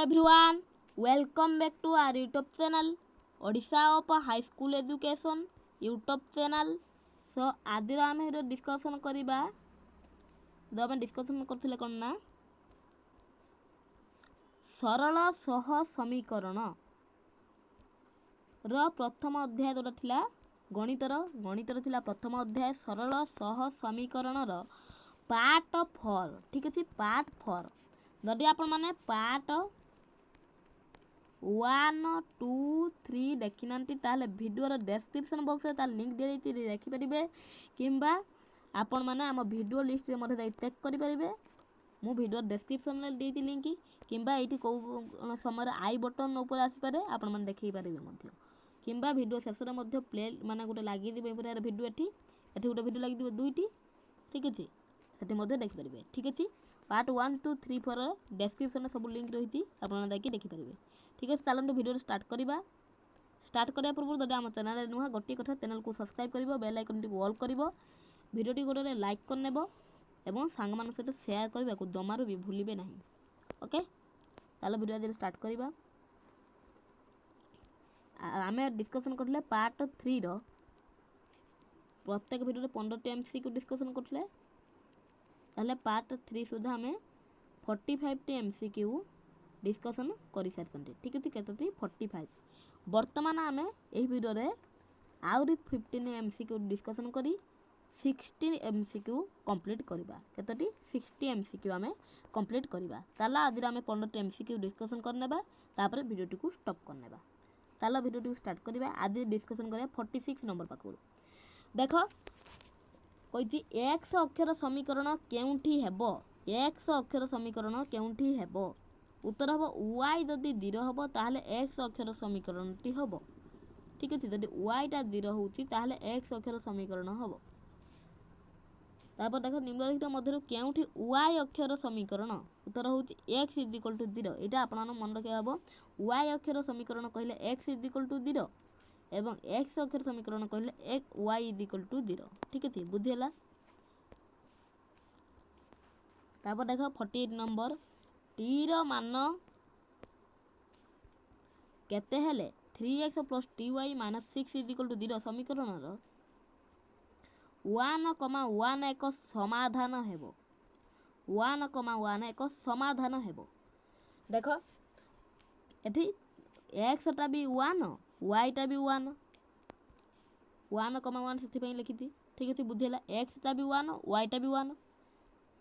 Everyone, welcome back to our YouTube channel, Odisha of High School Education YouTube channel. So ଆଜିର ଆମେ discussion କରିବା, ଯେଉଁ ଆମେ discussion କରୁଥିଲେ କ'ଣ ନା ସରଳ ସହ ସମୀକରଣ ର ପ୍ରଥମ ଅଧ୍ୟାୟ, ଯେଉଁଟା ଥିଲା ଗଣିତର ଥିଲା ପ୍ରଥମ ଅଧ୍ୟାୟ ସରଳ ସହ ସମୀକରଣର ପାର୍ଟ 4। ଠିକ୍ ଅଛି, ପାର୍ଟ 4। ଯଦି ଆପଣମାନେ ପାର୍ଟ 1, 2, 3 ଦେଖିନାହାନ୍ତି, ତାହେଲେ ଭିଡ଼ିଓର ଡେସ୍କ୍ରିପସନ୍ ବକ୍ସରେ ତାର ଲିଙ୍କ୍ ଦିଆଯାଇଛି, ଦେଖିପାରିବେ, କିମ୍ବା ଆପଣମାନେ ଆମ ଭିଡ଼ିଓ ଲିଷ୍ଟରେ ମଧ୍ୟ ଯାଇ ଚେକ୍ କରିପାରିବେ। ମୁଁ ଭିଡ଼ିଓ ଡେସ୍କ୍ରିପସନ୍ରେ ଦେଇଛି ଲିଙ୍କ୍, କିମ୍ବା ଏଇଠି କେଉଁ ସମୟରେ I button ଉପରେ ଆସିପାରେ, ଆପଣମାନେ ଦେଖେଇ ପାରିବେ ମଧ୍ୟ, କିମ୍ବା ଭିଡ଼ିଓ ଶେଷରେ ମଧ୍ୟ ପ୍ଲେ ମାନେ ଗୋଟେ ଲାଗିଯିବ ଏପରି ଭିଡ଼ିଓ, ଏଠି ଗୋଟେ ଭିଡ଼ିଓ ଲାଗିଯିବ ଦୁଇଟି। ଠିକ୍ ଅଛି, ସେଠି ମଧ୍ୟ ଦେଖିପାରିବେ। ଠିକ୍ ଅଛି, ପାର୍ଟ 1, 2, 3, 4 ଡେସ୍କ୍ରିପସନ୍ରେ ସବୁ ଲିଙ୍କ୍ ରହିଛି, ଆପଣମାନେ ଯାଇକି ଦେଖିପାରିବେ। ଠିକ୍ ଅଛି, ଚାଲନ୍ତୁ ଭିଡ଼ିଓରେ ଷ୍ଟାର୍ଟ କରିବା। ଷ୍ଟାର୍ଟ କରିବା ପୂର୍ବରୁ ଯଦି ଆମ ଚ୍ୟାନେଲରେ ନୂଆ, ଗୋଟିଏ କଥା, ଚ୍ୟାନେଲକୁ ସବସ୍କ୍ରାଇବ୍ କରିବ, ବେଲ୍ ଆଇକନ୍ଟିକୁ ଅଲ୍ କରିବ, ଭିଡ଼ିଓଟି ଗୋଟେ ଲାଇକ୍ କରିନେବ ଏବଂ ସାଙ୍ଗମାନଙ୍କ ସହିତ ସେୟାର କରିବାକୁ ଜମାରୁ ବି ଭୁଲିବେ ନାହିଁ। ଓକେ, ତାହେଲେ ଭିଡ଼ିଓ ଆଜି ଷ୍ଟାର୍ଟ କରିବା। ଆମେ ଡିସ୍କସନ୍ କରୁଥିଲେ ପାର୍ଟ 3ର, ପ୍ରତ୍ୟେକ ଭିଡ଼ିଓରେ 15ଟି ଏମ୍ସିକ୍ୟୁ ଡିସ୍କସନ୍ କରୁଥିଲେ। ତାହେଲେ ପାର୍ଟ 3 ସୁଦ୍ଧା ଆମେ 45ଟି ଏମ୍ସିକ୍ୟୁ ଡିସ୍କସନ୍ କରିସାରିଛନ୍ତି। ଠିକ୍ ଅଛି, କେତୋଟି? 45। ବର୍ତ୍ତମାନ ଆମେ ଏହି ଭିଡ଼ିଓରେ ଆହୁରି 15 ଏମ୍ସିକ୍ୟୁ ଡିସ୍କସନ୍ କରି 60 ଏମ୍ସିକ୍ୟୁ କମ୍ପ୍ଲିଟ୍ କରିବା। କେତୋଟି? 60 ଏମ୍ସିକ୍ୟୁ ଆମେ କମ୍ପ୍ଲିଟ୍ କରିବା। ତାହେଲେ ଆଜିର ଆମେ 15ଟି ଏମ୍ସିକ୍ୟୁ ଡିସ୍କସନ୍ କରିନେବା, ତାପରେ ଭିଡ଼ିଓଟିକୁ ଷ୍ଟପ୍ କରିନେବା। ତାହେଲେ ଭିଡ଼ିଓଟିକୁ ଷ୍ଟାର୍ଟ କରିବା। ଆଜି ଡିସ୍କସନ୍ କରିବା 46 ନମ୍ବର ପାଖରୁ। ଦେଖ, କହିଛି ଏକ୍ସ ଅକ୍ଷର ସମୀକରଣ କେଉଁଠି ହେବ? ଏକ୍ସ ଅକ୍ଷର ସମୀକରଣ କେଉଁଠି ହେବ? ଉତ୍ତର ହେବ, ୱାଇ ଯଦି 0 ହେବ, ତାହେଲେ ଏକ୍ସ ଅକ୍ଷର ସମୀକରଣଟି ହେବ। ଠିକ୍ ଅଛି, ଯଦି ୱାଇଟା 0 ହେଉଛି, ତାହେଲେ ଏକ୍ସ ଅକ୍ଷର ସମୀକରଣ ହେବ। ତାପରେ ଦେଖ, ନିମ୍ନଲିଖିତ ମଧ୍ୟରୁ କେଉଁଠି ୱାଇ ଅକ୍ଷର ସମୀକରଣ? ଉତ୍ତର ହେଉଛି ଏକ୍ସ is equal to 0। ଏଇଟା ଆପଣମାନଙ୍କୁ ମନେ ରଖିବାକୁ ହେବ। ୱାଇ ଅକ୍ଷର ସମୀକରଣ କହିଲେ ଏକ୍ସ is equal to 0 ଏବଂ ଏକ୍ସ ଅକ୍ଷର ସମୀକରଣ କହିଲେ ଏକ ୱାଇ is equal to 0। ଠିକ୍ ଅଛି, ବୁଝିହେଲା? ତାପରେ ଦେଖ, 48 ନମ୍ବର, ଟିର ମାନ କେତେ ହେଲେ 3 X plus T Y minus 6 is equal to 0 ସମୀକରଣର 1 କମା 1 ଏକ ସମାଧାନ ହେବ? 1 କମା 1 ଏକ ସମାଧାନ ହେବ। ଦେଖ, ଏଠି ଏକ୍ସଟା ବି 1, ୱାଇଟା ବି 1, 1 କମା 1 ସେଥିପାଇଁ ଲେଖିଛି। ଠିକ୍ ଅଛି, ବୁଝିହେଲା? ଏକ୍ସଟା ବି 1, ୱାଇଟା ବି 1।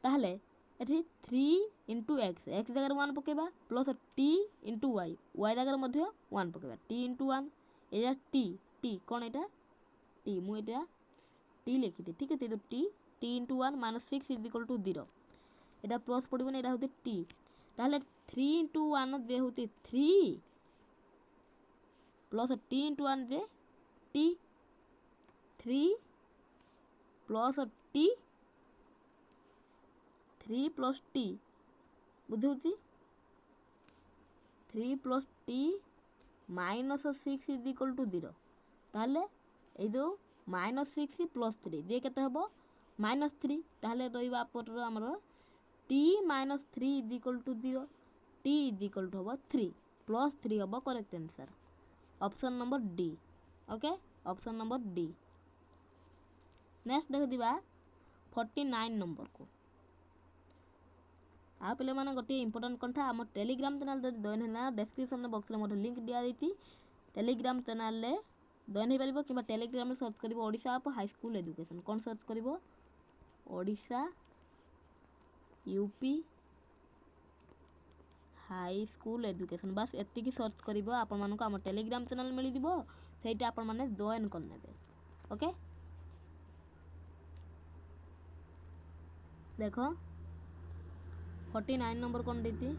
ତାହେଲେ ଏଠି 3 ଇଣ୍ଟୁ ଏକ୍ସ, ଏକ୍ସ ଜାଗାରେ 1 ପକାଇବା, ପ୍ଲସ୍ ଟି ଇଣ୍ଟୁ ୱାଇ, ୱାଇ ଜାଗାରେ ମଧ୍ୟ 1 ପକାଇବା, ଟି ଇଣ୍ଟୁ 1। ଏଇଟା ଟି, ଟି କ'ଣ ଏଇଟା ଟି, ମୁଁ ଏଇଟା ଟି ଲେଖିଛି। ଠିକ୍ ଅଛି, ଟି, ଟି into 1 minus 6 is equal to 0। ଏଇଟା ପ୍ଲସ୍ ପଡ଼ିବନି, ଏଇଟା ହେଉଛି ଟି। ତାହେଲେ 3 ଇଣ୍ଟୁ 1 ଯେ ହେଉଛି 3, ପ୍ଲସ୍ ଟି ଇଣ୍ଟୁ 1 ଯେ ଟି, 3 plus T, 3 plus T, ବୁଝାଉଛି, 3 plus T minus 6 is equal to 0। ତାହେଲେ ଏଇ ଯେଉଁ ମାଇନସ୍ 6 ପ୍ଲସ୍ 3 ଦିଏ କେତେ ହେବ? ମାଇନସ୍ 3। ତାହେଲେ ରହିବା ପଟର ଆମର ଟି minus 3 is equal to 0। T is equal to ହେବ 3, ପ୍ଲସ୍ 3 ହେବ correct answer, option number D. Okay, option number D. Next ଦେଖିଯିବା 49 ନମ୍ବରକୁ। ଆଉ ପିଲାମାନେ, ଗୋଟିଏ ଇମ୍ପୋର୍ଟାଣ୍ଟ କଥା, ଆମ ଟେଲିଗ୍ରାମ ଚ୍ୟାନେଲ୍ ଯଦି ଜଏନ୍ ହେଲା, ଡେସ୍କ୍ରିପସନ୍ ବକ୍ସରେ ମଧ୍ୟ ଲିଙ୍କ୍ ଦିଆଯାଇଛି, ଟେଲିଗ୍ରାମ ଚ୍ୟାନେଲ୍ରେ ଜଏନ୍ ହେଇପାରିବ, କିମ୍ବା ଟେଲିଗ୍ରାମରେ ସର୍ଚ୍ଚ କରିବ ଓଡ଼ିଶା ଅଫ୍ ହାଇସ୍କୁଲ ଏଜୁକେସନ୍। କ'ଣ ସର୍ଚ୍ଚ କରିବ? ଓଡ଼ିଶା ୟୁପି ହାଇସ୍କୁଲ ଏଜୁକେସନ୍, ବାସ୍ ଏତିକି ସର୍ଚ୍ଚ କରିବ, ଆପଣମାନଙ୍କୁ ଆମ ଟେଲିଗ୍ରାମ ଚ୍ୟାନେଲ୍ ମିଳିଯିବ। ସେଇଟା ଆପଣମାନେ ଜଏନ୍ କରିନେବେ। ଓକେ, ଦେଖ, 49 ନମ୍ବର କ'ଣ ଦେଇଛି?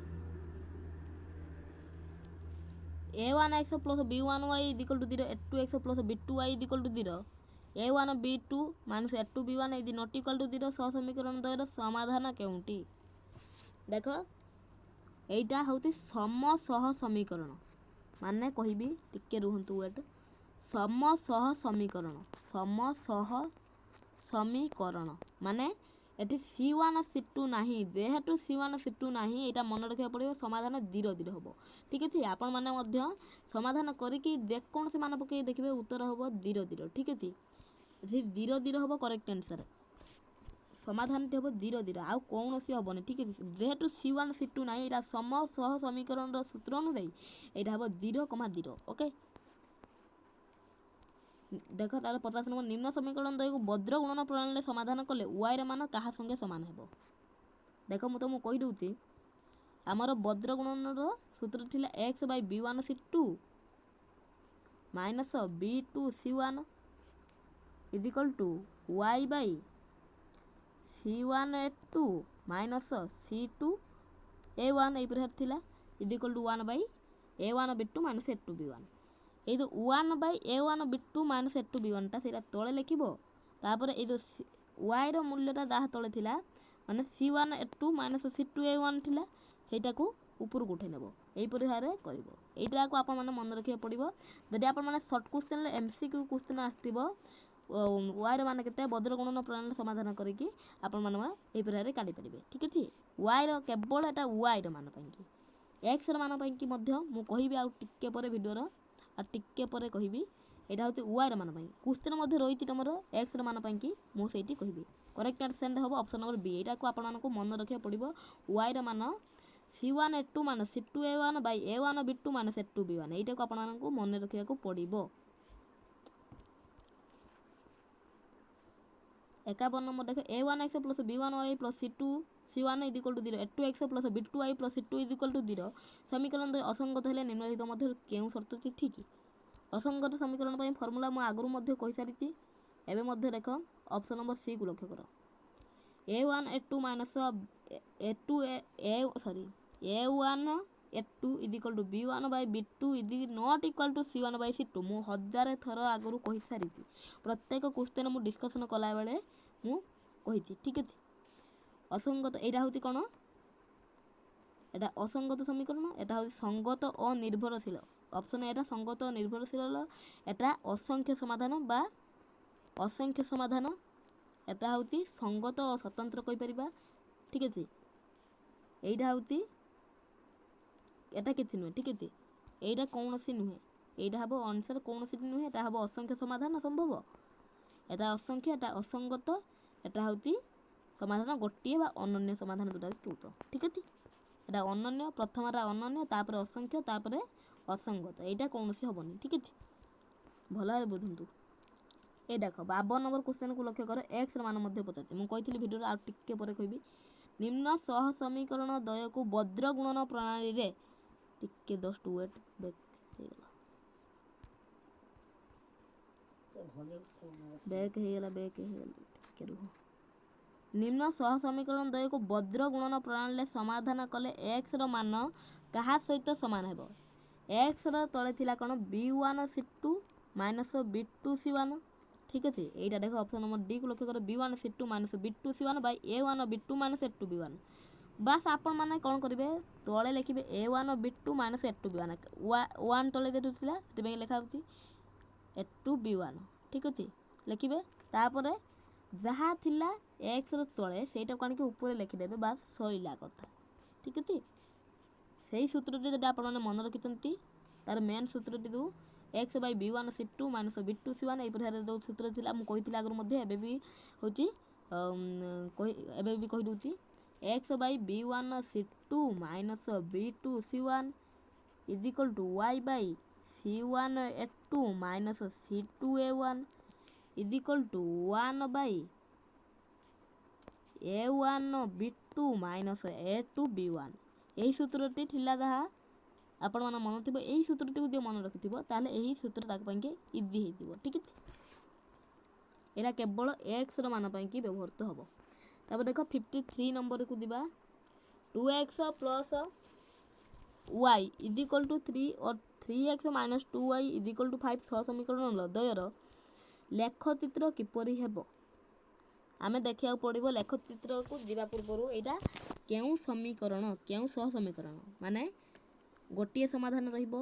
ଏ 1 X plus B 1 Y is equal to 0, A 2 X plus B 2 Y is equal to 0, A 1 B 2 minus A 2 B 1 is not equal to 0 ସହ ସମୀକରଣ ଦ୍ୱୟର ସମାଧାନ କେଉଁଟି? ଦେଖ, ଏଇଟା ହେଉଛି ସମସହ ସମୀକରଣ। ମାନେ କହିବି, ଟିକେ ରୁହନ୍ତୁ, ୱେଟ୍। ସମସହ ସମୀକରଣ, ସମସହ ସମୀକରଣ ମାନେ ଏଠି ସି ୱାନ୍ ସି ଟୁ ନାହିଁ। ଯେହେତୁ ସି ୱାନ୍ ସି ଟୁ ନାହିଁ, ଏଇଟା ମନେ ରଖିବାକୁ ପଡ଼ିବ, ସମାଧାନ ଜିରୋ ଜିରୋ ହେବ। ଠିକ୍ ଅଛି? ଆପଣମାନେ ମଧ୍ୟ ସମାଧାନ କରିକି ଯେକୌଣସି ମାନ ପକାଇ ଦେଖିବେ, ଉତ୍ତର ହେବ ଜିରୋ ଜିରୋ। ଠିକ୍ ଅଛି? ଏଠି ଜିରୋ ଜିରୋ ହେବ କରେକ୍ଟ ଆନ୍ସର୍। ସମାଧାନଟି ହେବ ଜିରୋ ଜିରୋ, ଆଉ କୌଣସି ହେବନି। ଠିକ୍ ଅଛି? ଯେହେତୁ ସି ୱାନ୍ ସି ଟୁ ନାହିଁ, ଏଇଟା ସମ ସହ ସମୀକରଣର ସୂତ୍ର ଅନୁଯାୟୀ ଏଇଟା ହେବ ଜିରୋ କମା ଜିରୋ। ଓକେ, ଦେଖ ତାର 50 ନମ୍ବର, ନିମ୍ନ ସମୀକରଣ ଦ୍ୱୟକୁ ବଜ୍ର ଗୁଣନ ପ୍ରଣାଳୀରେ ସମାଧାନ କଲେ ୱାଇର ମାନ କାହା ସଙ୍ଗେ ସମାନ ହେବ? ଦେଖ, ମୁଁ ତୁମକୁ କହିଦେଉଛି, ଆମର ବଜ୍ର ଗୁଣନର ସୂତ୍ର ଥିଲା X by B one C two minus B two C one is equal to Y by C one A two minus C two A one, ଏହିପରି ଭାବରେ ଥିଲା, is equal to one by A one B two minus A two B one. ଏଇ ଯେଉଁ one by A one B two minus A two B ୱାନ୍ଟା, ସେଇଟା ତଳେ ଲେଖିବ। ତାପରେ ଏଇ ଯେଉଁ ୱାଇର ମୂଲ୍ୟଟା ଯାହା ତଳେ ଥିଲା, ମାନେ C one A two minus C two A one ଥିଲା, ସେଇଟାକୁ ଉପରକୁ ଉଠାଇ ନେବ। ଏହିପରି ଭାବରେ କରିବ। ଏଇଟାକୁ ଆପଣମାନେ ମନେ ରଖିବାକୁ ପଡ଼ିବ। ଯଦି ଆପଣମାନେ ସର୍ଟ କ୍ୱେଶ୍ଚନରେ ଏମ୍ ସି କ୍ୟୁ କ୍ୱେଶ୍ଚନ୍ ଆସିଥିବ, ୱାଇର ମାନ କେତେ, ବଜ୍ର ଗୁଣନ ପ୍ରଣାଳୀ ସମାଧାନ କରିକି ଆପଣମାନେ ଏହିପରି ଭାବରେ କାଢ଼ିପାରିବେ। ଠିକ୍ ଅଛି? ୱାଇର କେବଳ ଏଇଟା ୱାଇର ମାନ ପାଇଁକି। ଏକ୍ସର ମାନ ପାଇଁକି ମଧ୍ୟ ମୁଁ କହିବି ଆଉ ଟିକେ ପରେ, ଭିଡ଼ିଓର ଆଉ ଟିକେ ପରେ କହିବି। ଏଇଟା ହେଉଛି ୱାଇର ମାନ ପାଇଁ। କ୍ୱେଶ୍ଚନ୍ ମଧ୍ୟ ରହିଛି ତୁମର ଏକ୍ସର ମାନ ପାଇଁକି, ମୁଁ ସେଇଠି କହିବି। କରେକ୍ଟ ଆନ୍ସର୍ ହେବ ଅପସନ୍ ନମ୍ବର ବି। ଏଇଟାକୁ ଆପଣମାନଙ୍କୁ ମନେ ରଖିବାକୁ ପଡ଼ିବ। ୱାଇର ମାନ C one A two minus C two A one by A one B two minus A two B one, ଏଇଟାକୁ ଆପଣମାନଙ୍କୁ ମନେ ରଖିବାକୁ ପଡ଼ିବ। 51 ନମ୍ବର ଦେଖ, A one X plus B one Y plus C two C one is equal to zero, A two X plus B two Y plus C two is equal to zero ସମୀକରଣ ଦ୍ୱୟ ଅସଙ୍ଗତ ହେଲେ ନିମ୍ନଲିଖିତ ମଧ୍ୟରୁ କେଉଁ ସର୍ତ୍ତଟି ଠିକ୍? ଅସଙ୍ଗତ ସମୀକରଣ ପାଇଁ ଫର୍ମୁଲା ମୁଁ ଆଗରୁ ମଧ୍ୟ କହିସାରିଛି। ଏବେ ମଧ୍ୟ ଦେଖ, ଅପସନ୍ ନମ୍ବର ସିକୁ ଲକ୍ଷ୍ୟ କର। A one A two minus A two A, sorry, A one A two is equal to B one by B two is not equal to C one by C two. ମୁଁ ହଜାରେ ଥର ଆଗରୁ କହିସାରିଛି। ପ୍ରତ୍ୟେକ question ମୁଁ discussion କଲାବେଳେ ମୁଁ କହିଛି। ଠିକ୍ ଅଛି? ଅସଙ୍ଗତ ଏଇଟା ହେଉଛି କ'ଣ? ଏଇଟା ଅସଙ୍ଗତ ସମୀକରଣ। ଏଟା ହେଉଛି ସଙ୍ଗତ ଅନିର୍ଭରଶୀଳ। ଅପସନ୍ ଏଟା ସଙ୍ଗତ ନିର୍ଭରଶୀଳ। ଏଟା ଅସଂଖ୍ୟ ସମାଧାନ ବା ଅସଂଖ୍ୟ ସମାଧାନ। ଏଟା ହେଉଛି ସଙ୍ଗତ ଓ ସ୍ୱତନ୍ତ୍ର କହିପାରିବା। ଠିକ୍ ଅଛି? ଏଇଟା ହେଉଛି, ଏଟା କିଛି ନୁହେଁ। ଠିକ୍ ଅଛି? ଏଇଟା କୌଣସି ନୁହେଁ। ଏଇଟା ହେବ ଆନ୍ସର୍, କୌଣସି ନୁହେଁ। ଏଟା ହେବ ଅସଂଖ୍ୟ ସମାଧାନ ସମ୍ଭବ। ଏଟା ଅସଂଖ୍ୟ, ଏଟା ଅସଙ୍ଗତ, ଏଟା ହେଉଛି ସମାଧାନ ଗୋଟିଏ ବା ଅନନ୍ୟ ସମାଧାନ ଯେଉଁଟାକି କହୁଛ। ଠିକ୍ ଅଛି? ଏଟା ଅନନ୍ୟ, ପ୍ରଥମଟା ଅନନ୍ୟ, ତାପରେ ଅସଂଖ୍ୟ, ତାପରେ ଅସଙ୍ଗତ। ଏଇଟା କୌଣସି ହେବନି। ଠିକ୍ ଅଛି? ଭଲ ଭାବେ ବୁଝନ୍ତୁ। ଏଇ ଦେଖ, 52 ନମ୍ବର କ୍ୱେଶ୍ଚନକୁ ଲକ୍ଷ୍ୟ କର। ଏକ୍ସର ମାନ ମଧ୍ୟ ପଚାରିଛି। ମୁଁ କହିଥିଲି ଭିଡ଼ିଓରେ ଆଉ ଟିକେ ପରେ କହିବି। ନିମ୍ନ ସହ ସମୀକରଣ ଦ୍ୱୟକୁ ବଜ୍ର ଗୁଣନ ପ୍ରଣାଳୀରେ, ଟିକେ ଜଷ୍ଟ ୱେଟ୍, ବ୍ୟାକ୍ ହେଇଗଲା, ବ୍ୟାକ୍ ହେଇଗଲା, ବ୍ୟାକ୍ ହେଇଗଲା, ଟିକେ ରୁହ। ନିମ୍ନ ସହ ସମୀକରଣ ଦ୍ୱୟକୁ ବଜ୍ର ଗୁଣନ ପ୍ରଣାଳୀରେ ସମାଧାନ କଲେ ଏକ୍ସର ମାନ କାହା ସହିତ ସମାନ ହେବ? ଏକ୍ସର ତଳେ ଥିଲା କ'ଣ? B one C two minus B two C one. ଠିକ୍ ଅଛି? ଏଇଟା ଦେଖ, ଅପସନ୍ ନମ୍ବର ଡିକୁ ଲକ୍ଷ୍ୟ କର, B one C two minus B two C one by A one B two minus A two B one. ବାସ୍, ଆପଣମାନେ କ'ଣ କରିବେ? ତଳେ ଲେଖିବେ A one B two minus A two B one. One ତଳେ ଯେହେତୁ ଥିଲା, ସେଥିପାଇଁ ଲେଖା ହେଉଛି ଏ ଟୁ ବି ୱାନ୍। ଠିକ୍ ଅଛି? ଲେଖିବେ। ତାପରେ ଯାହା ଥିଲା ଏକ୍ସର ତଳେ, ସେଇଟାକୁ ଆଣିକି ଉପରେ ଲେଖିଦେବେ। ବାସ୍, ସଇଲା କଥା। ଠିକ୍ ଅଛି? ସେଇ ସୂତ୍ରଟି ଯଦି ଆପଣମାନେ ମନେ ରଖିଛନ୍ତି, ତାର ମେନ୍ ସୂତ୍ରଟି ଯେଉଁ X by B one C two minus B two C one, ଏହିପରି ଭାବରେ ଯେଉଁ ସୂତ୍ର ଥିଲା, ମୁଁ କହିଥିଲି ଆଗରୁ ମଧ୍ୟ, ଏବେ ବି ହେଉଛି, ଏବେ ବି କହିଦେଉଛି। X by B one C two minus B two C one is equal to Y by C one A two minus C two A one is equal to one by A one B two minus A two B one. ଏହି ସୂତ୍ରଟି ଥିଲା ଯାହା ଆପଣମାନ ମନେ ଥିବ। ଏହି ସୂତ୍ରଟିକୁ ଯଦି ମନେ ରଖିଥିବ, ତାହେଲେ ଏହି ସୂତ୍ର ତାଙ୍କ ପାଇଁକି ଇଜି ହେଇଯିବ। ଠିକ୍ ଅଛି? ଏଇଟା କେବଳ ଏକ୍ସର ମାନ ପାଇଁକି ବ୍ୟବହୃତ ହେବ। ତାପରେ ଦେଖ, 53 ନମ୍ବରକୁ ଯିବା। Two X plus Y is equal to three O three X minus two Y is equal to five ସହ ସମୀକରଣ ଦ୍ୱୟର ଲେଖଚିତ୍ର କିପରି ହେବ? ଆମେ ଦେଖିବାକୁ ପଡ଼ିବ, ଲେଖଚିତ୍ରକୁ ଯିବା ପୂର୍ବରୁ ଏଇଟା କେଉଁ ସମୀକରଣ, କେଉଁ ସହ ସମୀକରଣ, ମାନେ ଗୋଟିଏ ସମାଧାନ ରହିବ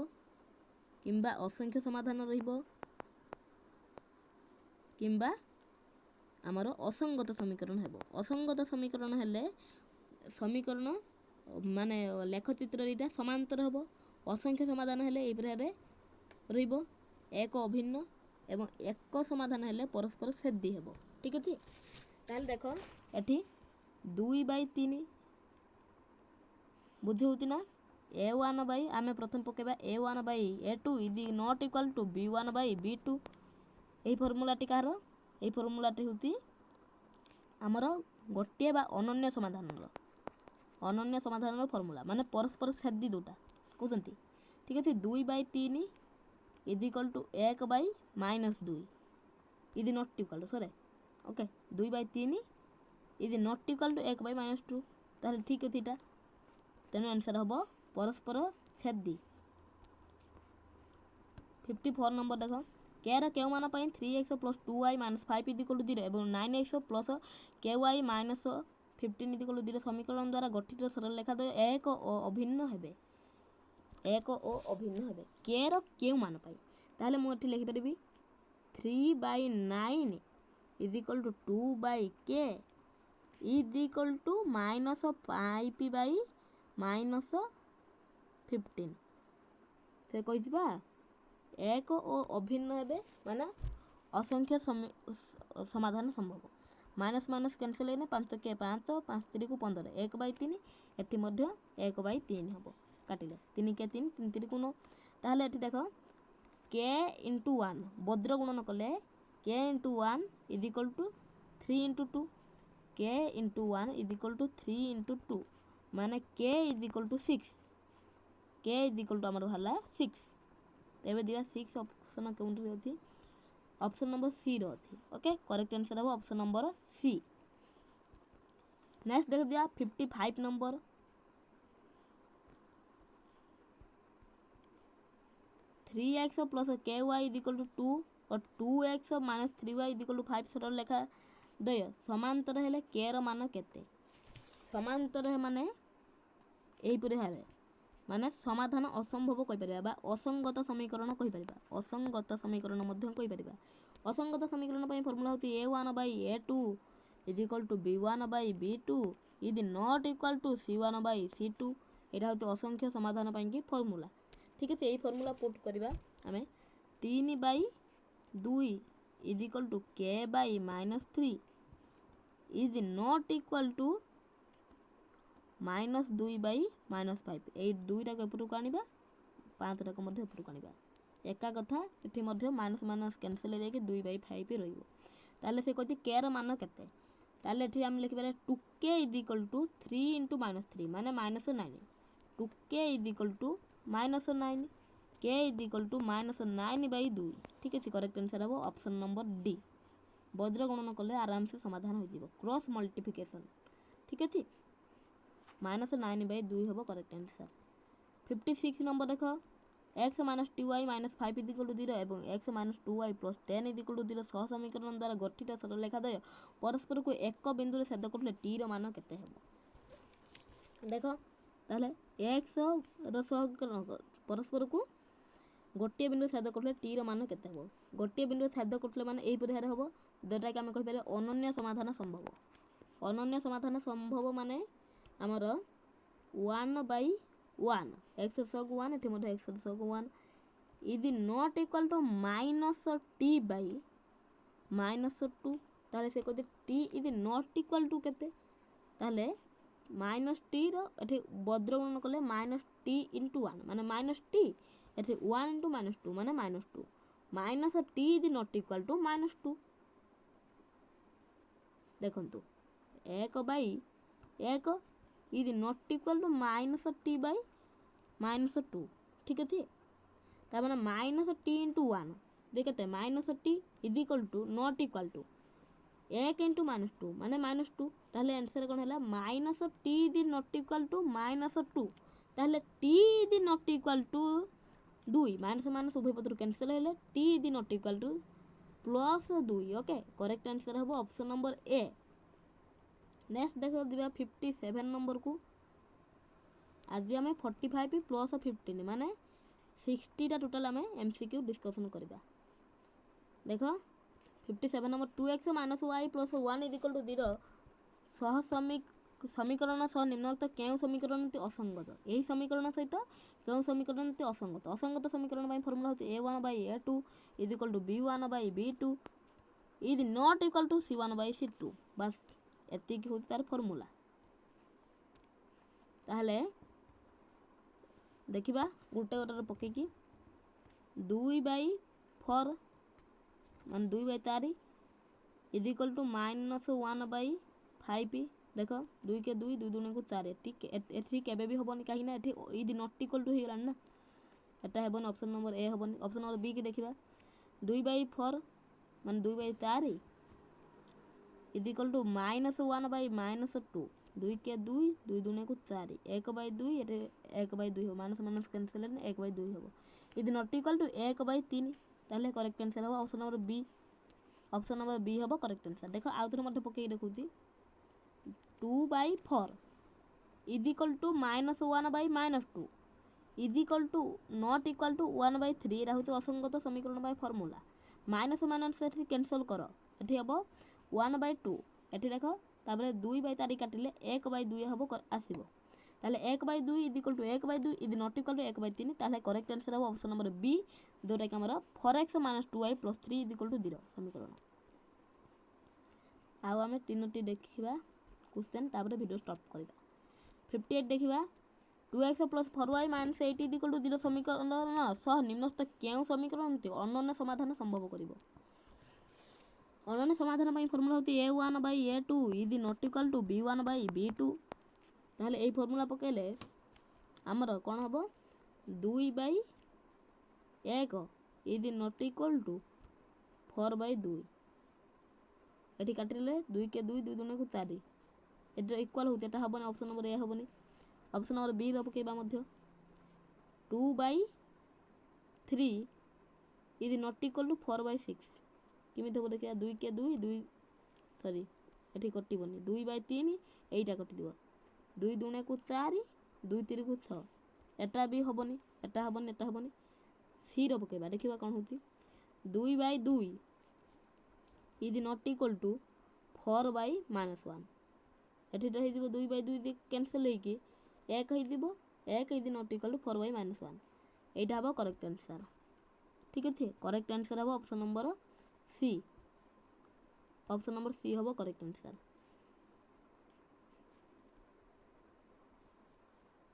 କିମ୍ବା ଅସଂଖ୍ୟ ସମାଧାନ ରହିବ କିମ୍ବା ଆମର ଅସଙ୍ଗତ ସମୀକରଣ ହେବ। ଅସଙ୍ଗତ ସମୀକରଣ ହେଲେ ସମୀକରଣ ମାନେ ଲେଖଚିତ୍ର ଦୁଇଟା ସମାନ୍ତର ହେବ। ଅସଂଖ୍ୟ ସମାଧାନ ହେଲେ ଏହି ପ୍ରକାରରେ ରହିବ, ଏକ ଅଭିନ୍ନ, ଏବଂ ଏକ ସମାଧାନ ହେଲେ ପରସ୍ପର ଛେଦି ହେବ। ଠିକ୍ ଅଛି, ତାହେଲେ ଦେଖ ଏଠି 2 ବାଇ 3 ବୁଝି ହେଉଛି ନା? ଏ ୱାନ୍ ବାଇ, ଆମେ ପ୍ରଥମେ ପକାଇବା a one by a two is not equal to b one by b two। ଏହି ଫର୍ମୁଲାଟି କାହାର? ଏହି ଫର୍ମୁଲାଟି ହେଉଛି ଆମର ଗୋଟିଏ ବା ଅନନ୍ୟ ସମାଧାନର ଫର୍ମୁଲା, ମାନେ ପରସ୍ପର ଛେଦି ଦୁଇଟା କହୁଛନ୍ତି। ଠିକ୍ ଅଛି, 2 Bai 3 is equal to 1 by minus 2 is not equal to, sorry, okay, 2 by 3 is not equal to 1 by minus 2। ତାହେଲେ ଠିକ୍ ଅଛି ଏଇଟା। ତେଣୁ ଆନ୍ସର୍ ହେବ ପରସ୍ପର ଛେଦି। 54 ନମ୍ବର ଦେଖ, କେ ର କେଉଁ ମାନ ପାଇଁ three x plus two y minus five is equal to zero ଏବଂ nine x plus k y minus 15 is equal to zero ସମୀକରଣ ଦ୍ୱାରା ଗଠିତ ସରଳରେଖା ଦ୍ୱୟ ଏକ ଓ ଅଭିନ୍ନ ହେବେ? ଏକ ଓ ଅଭିନ୍ନ ହେବେ କେ ର କେଉଁ ମାନ ପାଇଁ? ତାହେଲେ ମୁଁ ଏଠି ଲେଖିପାରିବି 3 by 9 is equal to two by k is equal to minus five by minus 15। ସେ କହିଥିବା ଏକ ଓ ଅଭିନ୍ନ ହେବେ ମାନେ ଅସଂଖ୍ୟ ସମାଧାନ ସମ୍ଭବ। ମାଇନସ୍ ମାଇନସ୍ କ୍ୟାନସଲ୍ ହେଇଗଲେ ପାଞ୍ଚ କେ ପାଞ୍ଚ, ପାଞ୍ଚ ତିରିକୁ 15, 1 ବାଇ 3। ଏଠି ମଧ୍ୟ 1 ବାଇ 3 ହେବ। କାଟିଲେ ତିନି କେ ତିନି, ତିନି ତିରିକୁ 9। ତାହେଲେ ଏଠି ଦେଖ, କେ ଇଣ୍ଟୁ ୱାନ୍ ବଜ୍ର ଗୁଣନ କଲେ k into one is equal to three into two। K into one is equal to three into two, ମାନେ k is equal to six। K is equal to ଆମର ବାହାରିଲା ସିକ୍ସ। ତେବେ ଯିବା, ସିକ୍ସ ଅପସନ୍ କେଉଁଠି ଅଛି? Option number ସିର ଅଛି। Okay, correct answer ହେବ ଅପସନ୍ ନମ୍ବର ସି। ନେକ୍ସଟ ଦେଖିଦିଆ 55 number. Three x plus k y is equal to two O two x minus three y is equal to five ସରଳ ରେଖା ଦ୍ୱୟ ସମାନ୍ତର ହେଲେ କେ ର ମାନ କେତେ? ସମାନ୍ତର ମାନେ ଏହିପରି ଭାବେ, ମାନେ ସମାଧାନ ଅସମ୍ଭବ କହିପାରିବା ବା ଅସଙ୍ଗତ ସମୀକରଣ କହିପାରିବା। ଅସଙ୍ଗତ ସମୀକରଣ ମଧ୍ୟ କହିପାରିବା। ଅସଙ୍ଗତ ସମୀକରଣ ପାଇଁ ଫର୍ମୁଲା ହେଉଛି a one by a two is equal to b one by b two is not equal to c one by c two। ଏଇଟା ହେଉଛି ଅସଂଖ୍ୟ ସମାଧାନ ପାଇଁକି ଫର୍ମୁଲା। ଠିକ୍ ଅଛି, ଏଇ ଫର୍ମୁଲା ପୁଟ୍ କରିବା ଆମେ। 3 Bai 2 is equal to k by minus three is not equal to minus 2 by minus 5। ଏଇ ଦୁଇଟାକୁ ଏପଟକୁ ଆଣିବା, ପାଞ୍ଚଟାକୁ ମଧ୍ୟ ଏପଟକୁ ଆଣିବା, ଏକା କଥା। ଏଠି ମଧ୍ୟ ମାଇନସ୍ ମାଇନସ୍ କ୍ୟାନସଲ୍ ହେଇଯାଇକି 2 ବାଇ 5 ରହିବ। ତାହେଲେ ସେ କହିଛି କେ ର ମାନ କେତେ? ତାହେଲେ ଏଠି ଆମେ ଲେଖିପାରିବା two k is equal to three into minus three, ମାନେ minus nine। Two k is equal to minus nine, k is equal to minus nine by 2। ଠିକ୍ ଅଛି, କରେକ୍ଟ ଆନ୍ସର୍ ହେବ ଅପସନ୍ ନମ୍ବର ଡି। ବଜ୍ର ଗୁଣନ କଲେ ଆରାମସେ ସମାଧାନ ହୋଇଯିବ, କ୍ରସ୍ ମଲ୍ଟିପ୍ଲିକେସନ୍। ଠିକ୍ ଅଛି, ମାଇନସ୍ ନାଇନ୍ ବାଇ 2 ହେବ କରେକ୍ଟ ଆନ୍ସର୍। 56 ନମ୍ବର ଦେଖ, x minus two y minus five is equal to zero ଏବଂ x minus two y plus 10 is equal to zero ସହ ସମୀକରଣ ଦ୍ୱାରା ଗଠିତ ସରଳରେଖା ଦ୍ୱୟ ପରସ୍ପରକୁ ଏକ ବିନ୍ଦୁରେ ଛେଦ କରୁଥିଲେ ଟିର ମାନ କେତେ ହେବ? ଦେଖ, ତାହେଲେ ଏକ୍ସ ର ସହକରଣ ପରସ୍ପରକୁ ଗୋଟିଏ ବିନ୍ଦୁ ଛେଦ କରୁଥିଲେ ଟିର ମାନ କେତେ ହେବ? ଗୋଟିଏ ବିନ୍ଦୁ ଛେଦ କରୁଥିଲେ ମାନେ ଏହିପରି ଭାବରେ ହେବ, ଯେଉଁଟାକି ଆମେ କହିପାରିବା ଅନନ୍ୟ ସମାଧାନ ସମ୍ଭବ। ଅନନ୍ୟ ସମାଧାନ ସମ୍ଭବ ମାନେ ଆମର ୱାନ୍ ବାଇ ୱାନ୍, ଏକ୍ସ ସହଗ ୱାନ୍, ଏଠି ମଧ୍ୟ ଏକ୍ସ ସହଗ one is not equal to minus t by minus two। ତାହେଲେ ସେ କହୁଛି t is not equal to କେତେ? ତାହେଲେ ମାଇନସ୍ ଟିର ଏଠି ବଜ୍ର ଗୁଣନ କଲେ ମାଇନସ୍ ଟି ଇଣ୍ଟୁ ୱାନ୍ ମାନେ ମାଇନସ୍ ଟି, ଏଠି ୱାନ୍ ଇଣ୍ଟୁ ମାଇନସ୍ ଟୁ ମାନେ minus two। Minus t is not equal to minus two। ଦେଖନ୍ତୁ, 1 Bai 1 is not equal to minus t by minus two। ଠିକ୍ ଅଛି, ତାମାନେ ମାଇନସ୍ ଟି ଇଣ୍ଟୁ ୱାନ୍ ଦେ କେତେ? Minus t is equal to not equal to 1 into minus two ମାନେ minus two. ତାହେଲେ answer କ'ଣ ହେଲା? Minus t is not equal to minus two। ତାହେଲେ t is not equal to 2। Minus minus ଉଭୟ ପଦରୁ cancel ହେଲେ t is not equal to plus 2। Okay, correct answer ହେବ option number A. Next ଦେଖ, ଯିବା 57 ନମ୍ବରକୁ। ଆଜି ଆମେ 45 ପ୍ଲସ୍ 15 ମାନେ 60ଟା ଟୋଟାଲ୍ ଆମେ ଏମ୍ ସି କ୍ୟୁ ଡିସ୍କସନ୍ କରିବା। ଦେଖ, 57 number, two x minus y plus one is equal to zero ସହ ସମୀକରଣ ସହ ନିମ୍ନୋକ୍ତ କେଉଁ ସମୀକରଣଟି ଅସଙ୍ଗତ? ଏହି ସମୀକରଣ ସହିତ କେଉଁ ସମୀକରଣଟି ଅସଙ୍ଗତ? ଅସଙ୍ଗତ ସମୀକରଣ ପାଇଁ ଫର୍ମୁଲା ହେଉଛି a one by a two is equal to b one by b two is not equal to c one by c two। ବାସ୍, ଏତିକି ହେଉଛି ତାର ଫର୍ମୁଲା। ତାହେଲେ ଦେଖିବା ଗୋଟେ ଗୋଟେରେ ପକେଇକି। ଦୁଇ ବାଇ ଫୋର୍ ମାନେ ଦୁଇ ବାଇ ଚାରି is equal to minus one by five। ଦେଖ, ଦୁଇ କେ ଦୁଇ, ଦୁଇ ଦୁଣକୁ ଚାରି। ଏଠି କେବେ ବି ହେବନି, କାହିଁକିନା ଏଠି is not equal to ହେଇଗଲାଣି ନା। ଏଟା ହେବନି, ଅପସନ୍ ନମ୍ବର ଏ ହେବନି। ଅପସନ୍ ନମ୍ବର ବି କି ଦେଖିବା। ଦୁଇ ବାଇ ଫୋର୍ ମାନେ ଦୁଇ ବାଇ ଚାରି is equal to minus one by minus two। ଦୁଇ କେ ଦୁଇ, ଦୁଇ ଦୁଣକୁ ଚାରି, ଏକ ବାଇ ଦୁଇ। ଏଠି ଏକ ବାଇ ଦୁଇ ହେବ, ମାଇନସ୍ ମାଇନସ୍ କ୍ୟାନସଲ୍ ହେଲେ ଏକ ବାଇ ଦୁଇ ହେବ। Is not equal to ଏକ ବାଇ ତିନି। ତାହେଲେ କରେକ୍ଟ ଆନ୍ସର୍ ହେବ option number B। Option number B ହେବ କରେକ୍ଟ ଆନ୍ସର୍। ଦେଖ, ଆଉ ଥରେ ମଧ୍ୟ ପକେଇକି ଦେଖୁଛି। Two by four is equal to minus one by minus two is equal to not equal to one by three। ଏଇଟା ହେଉଛି ଅସଙ୍ଗତ ସମୀକରଣ ପାଇଁ ଫର୍ମୁଲା। ମାଇନସ୍ ମାଇନସ୍ ଏଠି କ୍ୟାନସଲ୍ କର, ଏଠି ହେବ ୱାନ୍ ବାଇ ଟୁ। ଏଠି ଦେଖ, ତାପରେ ଦୁଇ ବାଇ ଚାରି କାଟିଲେ ଏକ ବାଇ ଦୁଇ ହେବ, ଆସିବ। ତାହେଲେ ଏକ ବାଇ ଦୁଇ is equal to ଏକ ବାଇ ଦୁଇ is not equal to ଏକ ବାଇ ତିନି। ତାହେଲେ କରେକ୍ଟ ଆନ୍ସର୍ ହେବ ଅପସନ୍ ନମ୍ବର ବି, ଯେଉଁଟାକି ଆମର four x minus two y plus three is equal to zero ସମୀକରଣ। ଆଉ ଆମେ ତିନୋଟି ଦେଖିବା କ୍ୱେଶ୍ଚନ୍, ତାପରେ ଭିଡ଼ିଓ ଷ୍ଟପ୍ କରିବା। 58 ଦେଖିବା। Two x plus four y minus eight is equal to zero ସମୀକରଣ ସହ ନିମ୍ନସ୍ଥ କେଉଁ ସମୀକରଣଟି ଅନନ୍ୟ ସମାଧାନ ସମ୍ଭବ କରିବ? ଅନନ୍ୟ ସମାଧାନ ପାଇଁ ଫର୍ମୁଲା ହେଉଛି a one by a two is not equal to b one by b two। ତାହେଲେ ଏଇ ଫର୍ମୁଲା ପକାଇଲେ ଆମର କ'ଣ ହେବ? ଦୁଇ ବାଇ ଏକ is not equal to four by ଦୁଇ। ଏଠି କାଟିଦେଲେ ଦୁଇ କେ ଦୁଇ, ଦୁଇ ଦୁଣକୁ ଚାରି। ଏଟା ଇକ୍ୱାଲ୍ ହେଉଛି, ଏଟା ହେବନି, ଅପସନ୍ ନମ୍ବର ଏ ହେବନି। ଅପସନ୍ ନମ୍ବର ବିର ପକାଇବା ମଧ୍ୟ। Two by three is not equal to four by six କେମିତି ହେବ ଦେଖିବା। ଦୁଇ କେ ଦୁଇ, ଦୁଇ, ସରି, ଏଠି କଟିବନି। ଦୁଇ ବାଇ ତିନି, ଏଇଟା କଟିଯିବ। ଦୁଇ ଦୁଣକୁ ଚାରି, ଦୁଇ ତିରିକୁ ଛଅ। ଏଟା ବି ହେବନି, ଏଟା ହେବନି, ଏଟା ହେବନି। ସିର ପକାଇବା, ଦେଖିବା କ'ଣ ହେଉଛି। ଦୁଇ ବାଇ ଦୁଇ is not equal to four by minus one। ଏଠି ତ ହେଇଯିବ, ଦୁଇ ବାଇ ଦୁଇ କ୍ୟାନସଲ୍ ହେଇକି ଏକ ହେଇଯିବ। ଏକ is not equal to four by minus one। ଏଇଟା ହେବ କରେକ୍ଟ ଆନ୍ସର୍। ଠିକ୍ ଅଛି, କରେକ୍ଟ ଆନ୍ସର୍ ହେବ option number C। Option number C ହେବ କରେକ୍ଟ ଆନ୍ସର୍।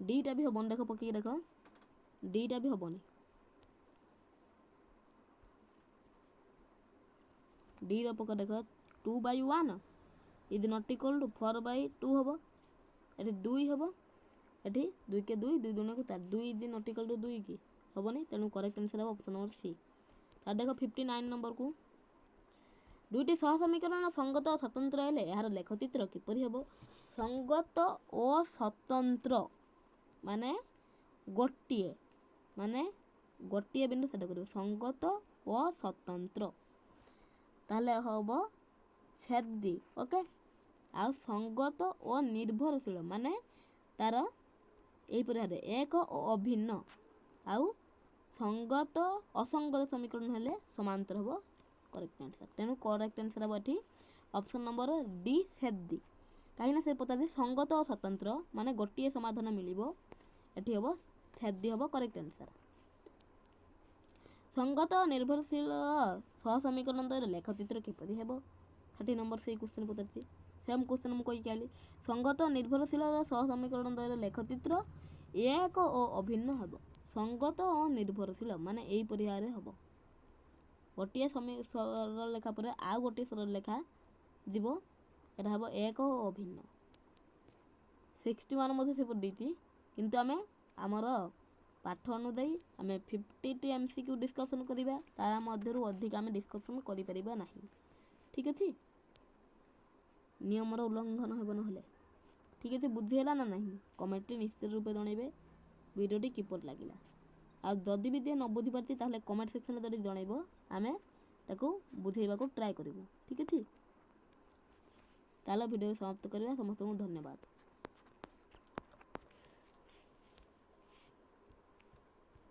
ଡିଟା ବି ହେବନି। ଦେଖ, ପକେଇକି ଦେଖ, ଡିଟା ବି ହେବନି। ଡିର ପକା ଦେଖ, two by one is not equal to four by two ହେବ। ଏଠି ଦୁଇ ହେବ, ଏଠି ଦୁଇ କେ ଦୁଇ, ଦୁଇ ଦୁଣକୁ ଚାରି। ଦୁଇ is not equal to ଦୁଇ କି ହେବନି। ତେଣୁ କରେକ୍ଟ ଆନ୍ସର୍ ହେବ ଅପସନ୍ ନମ୍ବର ସି। ତାର ଦେଖ, 59 ନମ୍ବରକୁ। ଦୁଇଟି ସହସମୀକରଣ ସଙ୍ଗତ ଓ ସ୍ୱତନ୍ତ୍ର ହେଲେ ଏହାର ଲେଖଚିତ୍ର କିପରି ହେବ? ସଙ୍ଗତ ଓ ସ୍ୱତନ୍ତ୍ର ମାନେ ଗୋଟିଏ, ମାନେ ଗୋଟିଏ ବିନ୍ଦୁ ଛେଦ କରିବ। ସଙ୍ଗତ ଓ ସ୍ୱତନ୍ତ୍ର ତାହେଲେ ହେବ ଛେଦି, ଓକେ। ଆଉ ସଙ୍ଗତ ଓ ନିର୍ଭରଶୀଳ ମାନେ ତାର ଏହିପରି ଭାବରେ ଏକ ଓ ଅଭିନ୍ନ। ଆଉ ସଙ୍ଗତ ଅସଙ୍ଗତ ସମୀକରଣ ହେଲେ ସମାନ୍ତର ହେବ କରେକ୍ଟ ଆନ୍ସର୍। ତେଣୁ କରେକ୍ଟ ଆନ୍ସର୍ ହେବ ଏଠି ଅପସନ୍ ନମ୍ବର ଡି, ଛେଦି। କାହିଁକିନା ସେ ପଚାରିଛି ସଙ୍ଗତ ଓ ସ୍ୱତନ୍ତ୍ର ମାନେ ଗୋଟିଏ ସମାଧାନ ମିଳିବ। ଏଠି ହେବ ଛେଦି ହେବ କରେକ୍ଟ ଆନ୍ସର୍। ସଙ୍ଗତ ନିର୍ଭରଶୀଳ ସହସମୀକରଣ ଦ୍ୱାରା ଲେଖଚିତ୍ର କିପରି ହେବ? 60 ନମ୍ବର ସେଇ କ୍ୱେଶ୍ଚନ୍ ପଚାରିଛି। ସେମ୍ କ୍ୱେଶ୍ଚନ୍ ମୁଁ କହିକି ଆଇଲି। ସଙ୍ଗତ ନିର୍ଭରଶୀଳ ସହସମୀକରଣ ଦ୍ୱାରା ଲେଖଚିତ୍ର ଏକ ଓ ଅଭିନ୍ନ ହେବ। ସଙ୍ଗତ ଓ ନିର୍ଭରଶୀଳ ମାନେ ଏହିପରି ଭାବରେ ହେବ। ଗୋଟିଏ ସରଳରେଖା ପରେ ଆଉ ଗୋଟିଏ ସରଳରେଖା ଯିବ, ଏଟା ହେବ ଏକ ଓ ଅଭିନ୍ନ। 61 ମଧ୍ୟ ସେପରି ଦେଇଛି, କିନ୍ତୁ ଆମେ ଆମର ପାଠ ଅନୁଯାୟୀ ଆମେ 50ଟି ଏମ୍ ସି କ୍ୟୁ ଡିସ୍କସନ୍ କରିବା, ତା ମଧ୍ୟରୁ ଅଧିକ ଆମେ ଡିସ୍କସନ୍ କରିପାରିବା ନାହିଁ। ଠିକ୍ ଅଛି, ନିୟମର ଉଲ୍ଲଙ୍ଘନ ହେବ ନହେଲେ। ଠିକ୍ ଅଛି, ବୁଝି ହେଲା ନା ନାହିଁ? କମେଣ୍ଟରେ ନିଶ୍ଚିତ ରୂପେ ଜଣାଇବେ ଭିଡ଼ିଓଟି କିପରି ଲାଗିଲା। ଆଉ ଯଦି ବି ଯିଏ ନ ବୁଝିପାରିଛି, ତାହେଲେ କମେଣ୍ଟ ସେକ୍ସନରେ ଯଦି ଜଣାଇବ, ଆମେ ତାକୁ ବୁଝେଇବାକୁ ଟ୍ରାଏ କରିବୁ। ଠିକ୍ ଅଛି, ତାହେଲେ ଭିଡ଼ିଓ ସମାପ୍ତ କରିବା। ସମସ୍ତଙ୍କୁ ଧନ୍ୟବାଦ।